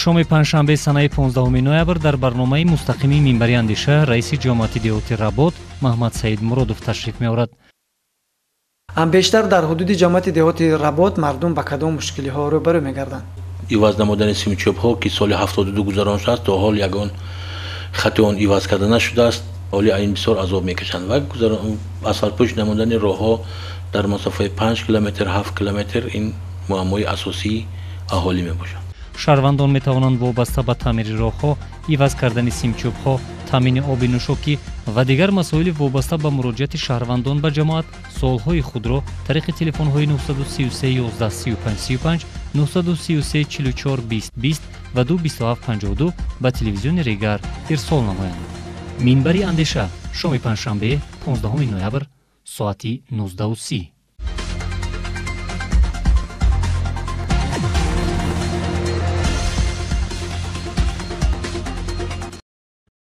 Шоми панҷшанбе, санаи 15 ноябр, дар барномаи мустақими «Минбари андеша» раиси ҷамоати деҳоти Работ Маҳмадсаид Муродов ташриф меорад. Бештар дар ҳудуди ҷамоати деҳоти Работ мардум ба кадом мушкилиҳо рӯбарӯ мегарданд? Иваз намудани симчӯбҳо, ки соли 72 гузарон шудааст, то ҳол ягон хати он иваз карда нашудааст. Ҳоли ин бисёр азоб мекашанд ва асфалтпӯш намудани роҳҳо дар масофаи 5 километр, 7 километр, ин муаммои асосии аҳолӣ мебошад. Шаҳрвандон метавонанд вобаста ба таъмири роҳҳо, иваз кардани симчӯбҳо, таъмини оби нӯшокӣ ва дигар масоили вобаста ба муроҷиати шаҳрвандон ба ҷамоат суолҳои худро тариқи телефонҳои 933 11 35 35, 933 44 20 20 ва 2 27 52 ба телевизиони Регар ирсол намоянд. «Минбари андеша», шоми панҷшанбе, 15 ноябр, соати 19:30.